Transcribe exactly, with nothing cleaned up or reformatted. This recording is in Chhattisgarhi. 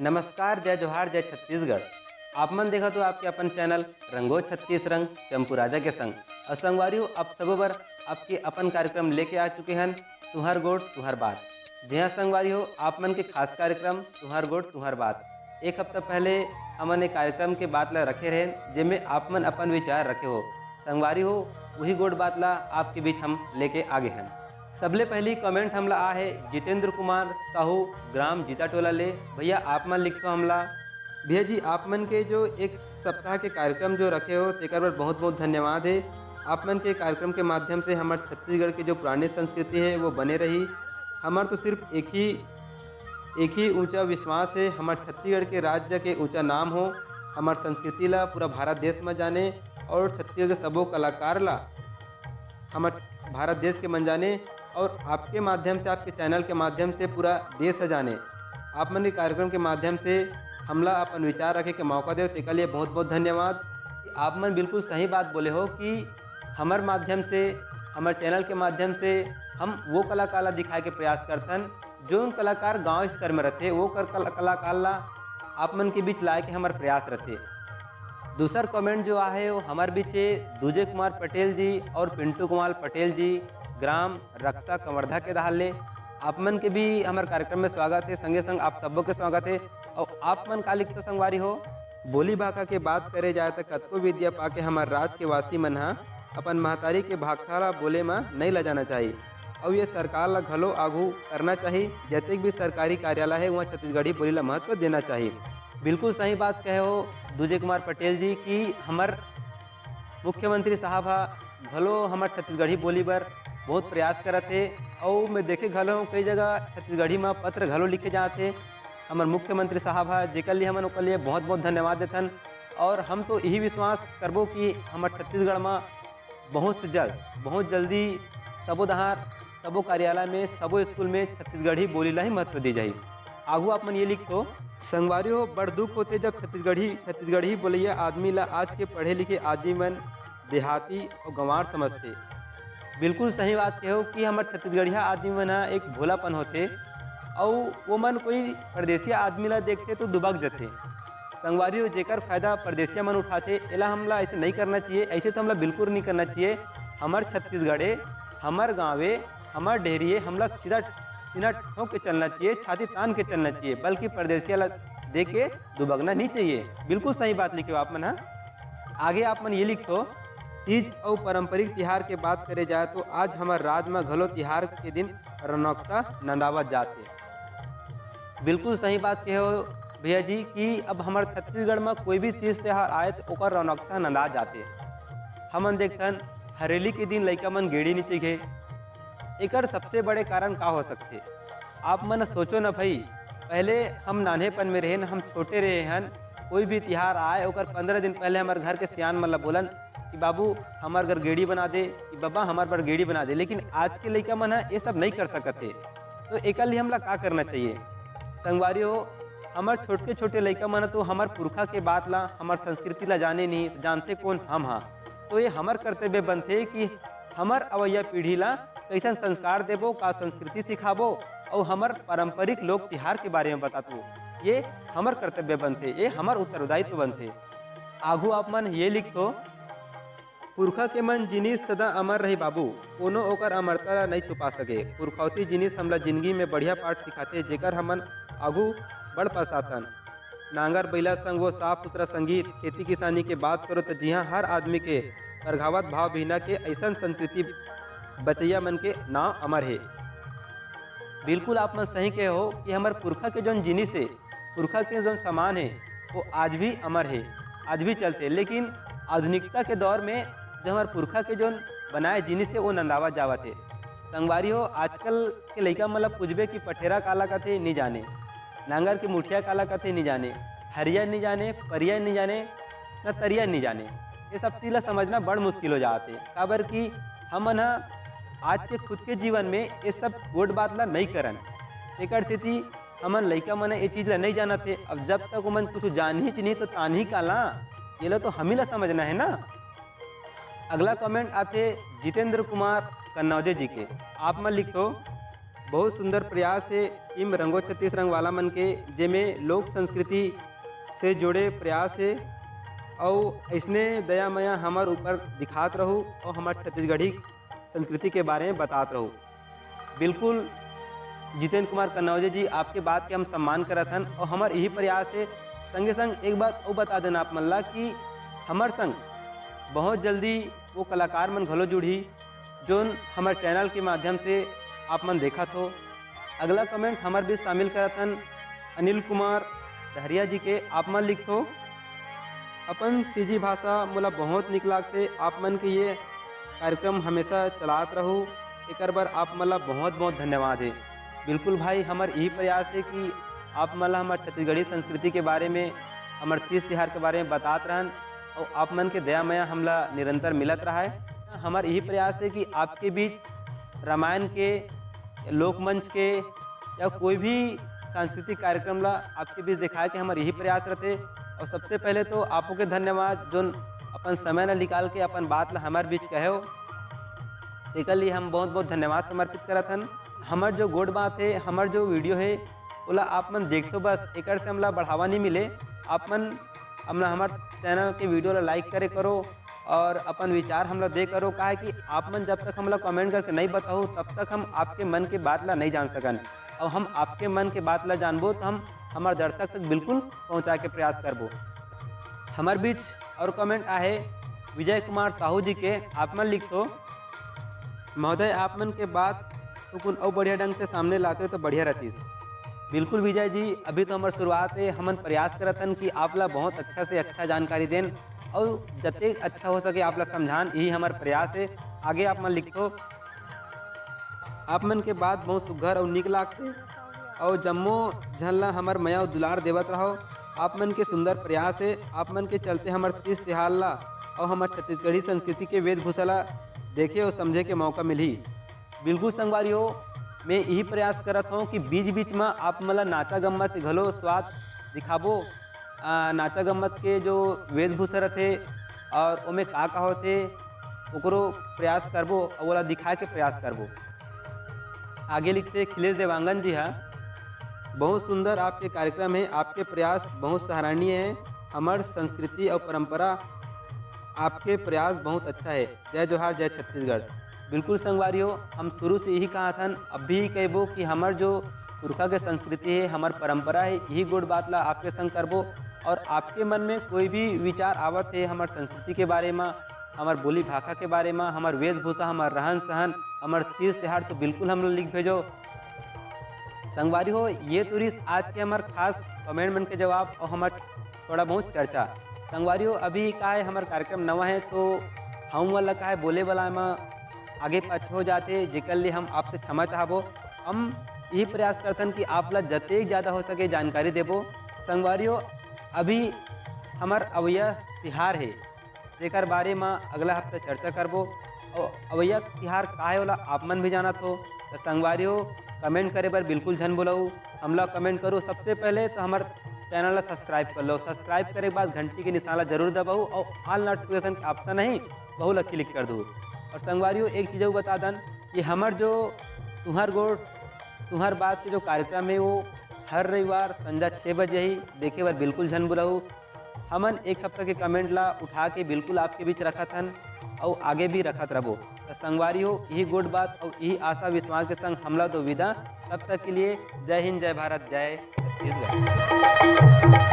नमस्कार, जय जोहार, जय छत्तीसगढ़। आप मन देखत हो आपके अपन चैनल रंगो छत्तीस रंग चंपू राजा के संग। और संगवारी हो, आप सबो बर आपके अपन कार्यक्रम लेके आ चुके हन, तुहर गोठ तुहर बात। जी हाँ संगवारी हो, आप मन के खास कार्यक्रम तुहर गोठ तुहर बात। एक हफ्ता पहले हमन एक कार्यक्रम के बात ला रखे रहेन, जेमे आप मन अपन विचार रखे हो। संगवारी हो, वही गोठ बात ला आपके बीच हम लेके आ गे हन। सबले पहली कमेंट हमला आ है जितेंद्र कुमार साहू, ग्राम जीता टोला ले। भैया, आप मन लिखो हमला। भैया जी, आप मन के जो एक सप्ताह के कार्यक्रम जो रखे हो, तेकर बर बहुत बहुत धन्यवाद है। आप मन के कार्यक्रम के माध्यम से हमर छत्तीसगढ़ के जो पुरानी संस्कृति है, वो बने रही। हमर तो सिर्फ एक ही एक ही ऊंचा विश्वास है, हमर छत्तीसगढ़ के राज्य के ऊंचा नाम हो, हमर संस्कृति ला पूरा भारत देश में जाने और छत्तीसगढ़ के सबो कलाकार ला हमर भारत देश के मन जाने और आपके माध्यम से, आपके चैनल के माध्यम से पूरा देश ह जाने। आप मन के कार्यक्रम के माध्यम से हमला अपन विचार रखे के मौका देव, तेकर लिए बहुत बहुत धन्यवाद। आप मन बिल्कुल सही बात बोले हो कि हमर माध्यम से, हमर चैनल के माध्यम से हम वो कलाकार ला दिखाए के प्रयास करथन, जोन कलाकार गांव स्तर में रथे, वो कर कल-, कलाकार ला आप मन के बीच लाए के हमर प्रयास रथे। दूसर कमेंट जो आहे, वो हमर बीच हे दूजे कुमार पटेल जी और पिंटू कुमार पटेल जी, ग्राम रक्सा कवर्धा के डहार ले। आप मन के भी हमर कार्यक्रम में स्वागत है, संगे संग आप सबो के स्वागत है। और आप मन का लिखते संगवारी हो? बोली भाखा के बात करे जाए त कतको विद्या पाके हमर राज के वासी मन ह अपन महतारी के भाखा ला बोले म नइ लजाना चाही। अउ ये सरकार ला घलो आगू करना चाही, जतेक भी सरकारी कार्यालय है, वहाँ छत्तीसगढ़ी बोली ला महत्व देना चाही। बिल्कुल सही बात कहे हो दूजे कुमार पटेल जी कि हमर मुख्यमंत्री साहब ह घलो हमर छत्तीसगढ़ी बोली बर बहुत प्रयास करत हे। अउ मैं देखे घलो हूँ, कई जगह छत्तीसगढ़ी म पत्र घलो लिखे जात हे। हमर मुख्यमंत्री साहब ह, जेकर लिए हमन ओकर लिए बहुत बहुत धन्यवाद देथन। और हम तो यही विश्वास करबो कि हमर छत्तीसगढ़ म बहुत से जल्द, बहुत जल्दी सबो डहार, सबो कार्यालय में, सबो स्कूल में छत्तीसगढ़ी बोली ला ही महत्व दी जाही। आगू आप मन ये लिखो। संगवारी हो, बड़ दुख होथे जब छत्तीसगढ़ी, छत्तीसगढ़ी बोलैया आदमी ला आज के पढ़े लिखे आदमी मन देहाती और गंवार समझथे। बिल्कुल सही बात कहो कि हमर छत्तीसगढ़िया आदमी मन ह एक भोलापन होथे, अउ वो मन कोई परदेसिया आदमी ला देखथे तो दुबक जथे। संगवारी हो, जेकर फायदा परदेसिया मन उठाथे, एला हमला ऐसे नहीं करना चाहिए। ऐसे तो हमला बिल्कुल नहीं करना चाहिए। हमर छत्तीसगढ़े, हमर गाँवे, हमर डेहरिए, हमला सीधा सीना ठोक के चलना चाहिए, छाती तान के चलना चाहिए, बल्कि परदेसिया ला देख के दुबकना नहीं चाहिए। बिल्कुल सही बात लिखे हो आप मन ह। आगे आप मन ये लिखो, तीज अउ पारंपरिक तिहार के बात करे जाए तो आज हमर राज म घलो तिहार के दिन रौनकता नंदावत जात हे। बिल्कुल सही बात कहे हो भैया जी कि अब हमर छत्तीसगढ़ म कोई भी तीज त्योहार आए तो ओकर रौनकता नंदा जाते। हमन देखथन हरेली के दिन लइका मन गेड़ी नीचे घे, एकर सबसे बड़े कारण का हो सकथे? आप मन सोचो न भई, पहले हम नान्हेपन में रहेन, हम छोटे रहे हन, कोई भी तिहार आए ओकर पंद्रह दिन पहले हमर घर के सियान मन ल बोलन कि बाबू हमर घर गेड़ी बना दे, कि बाबा हमर बर गेड़ी बना दे। लेकिन आज के लइका मन ह ये सब नहीं कर सकत हे, तो एकर लिए हमला का करना चाहिए? संगवारी हो, हमर छोटके छोटे लइका मन तो हमर पुरखा के बात ला, हमर संस्कृति ला जाने नहीं, जानते कौन हम हा। तो ये हमर कर्तव्य बनथे कि हमर अवैया पीढ़ी ला कैसन संस्कार देबो, का संस्कृति सिखाबो, अउ हमर पारंपरिक लोक तिहार के बारे में बताबो। ये हमर कर्तव्य बनथे, ये हमर उत्तरदायित्व बनथे। आगू आप मन ये लिखो, पुरखा के मन जिनिस सदा अमर रही बाबू, कोनो ओकर अमरता ला नइ छुपा सके। पुरखौती जिनिस हमला जिंदगी में बढ़िया पाठ सिखाथे, जेकर हमन आगू बढ़ पछताथन। नांगर बइला संग वो साफ सुथरा संगीत, खेती किसानी के बात करो त जिहाँ हर आदमी के परघावत भाव बिहना के अइसन संस्कृति बचैया मन के नाव अमर हे। बिल्कुल आप मन सही कहे हो कि हमर पुरखा के जोन जिनिस हे, पुरखा के जोन सामान हे, वो आज भी अमर हे, आज भी चलथे। लेकिन आधुनिकता के दौर में जो हमर पुरखा के जोन बनाए जिनिस हे, वो नंदावत जावत हे। संगवारी हो, आजकल के लइका मन ला पूछबे कि पठेरा काला कथे, नी जाने, नांगर के मुठिया काला कथे, नी जाने, हरिया नी जाने, परिया नी जाने, न तरिया नी जाने। ये सब चीज ला समझना बड़ मुश्किल हो जात हे, काबर कि हमन ह आज के खुद के जीवन में ये सब गोठ बात ला नइ करन। तेकर सेती हमन लइका मन ये चीज ला नइ जानत हे। अब जब तक ओमन कुछ जानही च नहीं तो तानही काला, ये ला तो हम ही ला समझना है ना। अगला कमेंट आथे जितेंद्र कुमार कन्नौजे जी के। आप मन लिखो, बहुत सुंदर प्रयास हे टीम रंगो छत्तीस रंग वाला मन के, जेमे लोक संस्कृति से जुड़े प्रयास हे। अउ अइसने दया मया हमर ऊपर दिखात रहू अउ हमर छत्तीसगढ़ी संस्कृति के बारे में बतात रहू। बिल्कुल जितेंद्र कुमार कन्नौजे जी, आपके बात के हम सम्मान करत हन अउ हमर यही प्रयास हे। संगे संग एक बात अउ बता देना आप मन ला कि हमर संग बहुत जल्दी वो कलाकार मन घलो जुड़ही, जोन हमर चैनल के माध्यम से आप मन देखत हो। अगला कमेंट हमर बीच शामिल करत हन अनिल कुमार डहरिया जी के। आप मन लिखथो, अपन सीजी भाषा मोला बहुत निक लागथे। आप मन के ये कार्यक्रम हमेशा चलात रहू, एकर बर आप मन ला बहुत बहुत धन्यवाद हे। बिल्कुल भाई, हमर यही प्रयास हे कि आप मन ला हमर छत्तीसगढ़ी संस्कृति के बारे में, हमर तीज तिहार के बारे में बतात रहन अउ आप मन के दया मया हमला निरंतर मिलत रहे। हमर यही प्रयास हे कि आपके बीच रामायण के लोकमंच के या कोई भी सांस्कृतिक कार्यक्रम ला आपके बीच दिखाए के हमर यही प्रयास रहथे। अउ सबसे पहले तो आपो के धन्यवाद, जोन अपन समय ला निकाल के अपन बात ला हमर बीच कहे हो, तेकर लिए हम बहुत बहुत धन्यवाद समर्पित करत हन। हमर जो गोठ बात हे, हमर जो वीडियो हे, ओला आप मन देखथो बस, एकर से हमला बढ़ावा नहीं मिले। आप मन हमला, हमर चैनल के वीडियो ला लाइक करे करो और अपन विचार हमला दे करो, काहे कि आप मन जब तक हमला कमेंट करके नहीं बताओ, तब तक हम आपके मन के बात ला नहीं जान सकन। और हम आपके मन के बात ला जानबो तो हम हमर दर्शक तक बिल्कुल पहुंचाए के प्रयास करबो। हमर बीच और कमेंट आहे विजय कुमार साहू जी के। आप मन लिखथो, महोदय, आप मन के बात तो कुन अउ बढ़िया ढंग से सामने लाते तो बढ़िया रहतीस। बिल्कुल विजय जी, अभी तो हमर शुरुआत हे, हमन प्रयास करत हन कि आप ला बहुत अच्छा से अच्छा जानकारी देन और जतेक अच्छा हो सके आप ला समझान, यही हमर प्रयास हे। आगे आप मन लिखथो, आप मन के बात बहुत सुघर अउ निक लागथे अउ जम्मो झन ला हमर मया अउ दुलार देवत रहो। आप मन के सुंदर प्रयास हे, आप मन के चलते हमर तीज तिहार ला अउ हमर छत्तीसगढ़ी संस्कृति के वेशभूषा ला देखे अउ समझे के मौका मिलही। बिल्कुल संगवारी हो, मैं यही प्रयास करत हूँ कि बीच बीच में आप मन ला नाचा गम्मत के घलो स्वाद दिखाबो। आ, नाचा गम्मत के जो वेशभूषा रथे और ओमे का का होथे, ओकरो प्रयास करबो और ओला दिखाए के प्रयास करबो। आगे लिखथे खिलेश देवांगन जी हा, बहुत सुंदर आपके कार्यक्रम है, आपके प्रयास बहुत सराहनीय है। हमर संस्कृति और परंपरा, आपके प्रयास बहुत अच्छा है। जय जोहार, जय छत्तीसगढ़। बिल्कुल संगवारी हो, हम शुरू से यही कहा थन, अब भी कहबो कि हमर जो पुरखा के संस्कृति है, हमर परंपरा है, यही गोठ बात ला आपके संग करबो। और आपके मन में कोई भी विचार आवत है हमर संस्कृति के बारे में, हमर बोली भाखा के बारे में, हमर वेशभूषा, हमर रहन सहन, हमर तीज तिहार, तो बिल्कुल हम लोग लिख भेजो। संगवारी हो, ये तो रहिस आज के हमर खास कमेंट मन के जवाब और हमर थोड़ा बहुत चर्चा। संगवारी हो, अभी का है, हमर कार्यक्रम नवा है, तो हम वाला का है, बोले वाला में आगे पाछे हो जाते, जेकर लिए हम आपसे क्षमा चाहबो। हम यही प्रयास करथन कि आप ला जतेक ज़्यादा हो सके जानकारी देबो। संगवारी हो, अभी हमर अवैया तिहार है, जेकर बारे म अगला हफ्ता चर्चा करबो। और अवैया तिहार का है, ओला आप मन भी जानत हो, तो संगवारी हो, कमेंट करे बर बिल्कुल झन भुलाऊ, हमला कमेंट करो। सबसे पहले तो हमर चैनल ला सब्सक्राइब कर लो, सब्सक्राइब करे के बाद घंटी के निशान ला जरूर दबाऊ और ऑल नोटिफिकेशन के ऑप्शन है, वहू ला क्लिक कर दो। और संगवारी हो, एक चीज़ अउ बता दन कि हमर जो तुंहर गोठ तुंहर बात के जो कार्यक्रम है, वो हर रविवार संझा छः बजे ही देखे बर बिल्कुल झन भुलाऊ। हमन एक हफ्ता के कमेंट ला उठा के बिल्कुल आपके बीच रखत हन और आगे भी रखत रहबो। तो संगवारी हो, यही गोठ बात और यही आशा विश्वास के संग हमला दो विदा। तब तक के लिए जय हिंद, जय भारत, जय छत्तीसगढ़।